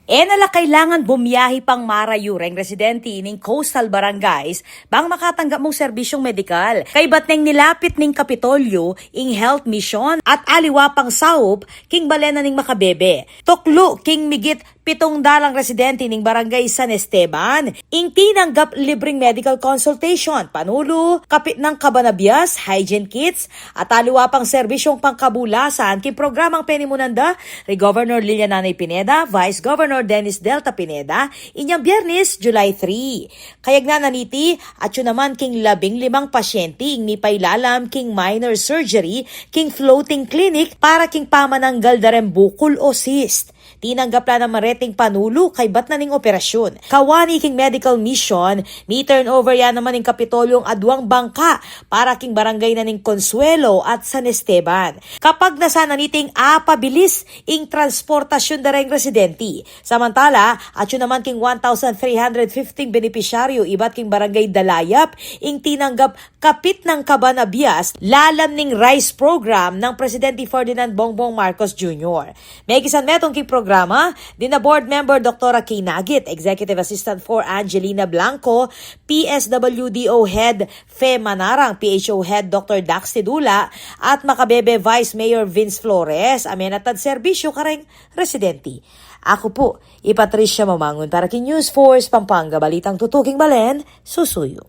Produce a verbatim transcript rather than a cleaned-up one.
E na la kailangan bumiyahi pang marayu reng residente ning coastal barangays bang makatanggap mung serbisyung medikal. Kaybat neng nilapit ning Kapitolyo ing health mission at aliwa pang saup king balen na ning makabebe. Tuklu king migit pitung dalang residente ning Barangay San Esteban ing tinanggap libreng medical consultation, panulu, kapit nang kaba na bias, hygiene kits, at aliwa pang serbisyung pangkabulasan king programang penimunan da ri Governor Lilian Nanay Pineda, Vice Governor Dennis Delta Pineda, inyang Biyernes, July three. Kayagnan na niti, atyu naman king labing limang pasyente ing mipailalam king minor surgery king floating clinic para king pamananggal da reng bukul o cyst. Tinanggap la naman reting panulu kaybat na ning operasyun. Kawani king medical mission, mi-turnover ya naman ning Kapitolyong aduang bangka para king barangay na ning Consuelo at San Esteban. Kapagnasan na niting apabilis ing transportasyun da reng residente. Samantala, atyu naman king one thousand three hundred fifty benepisyaryu ibat king Barangay Dalayap ing tinanggap kapit nang kaba na bias lalam ning rice program nang Presidente Ferdinand Bongbong Marcos Junior. Mekisan metung king programa dina Board Member Doktora Kay Nagit, Executive Assistant for Angelina Blanco, P S W D O Head Fe Manarang, P H O Head Doktor Dax Tidula, at makabebe Vice Mayor Vince Flores, a menatad serbisyu kareng residente. Aku pu i Patricia Mamangun para king News Force Pampanga, balitang tutuking balen, susuyu.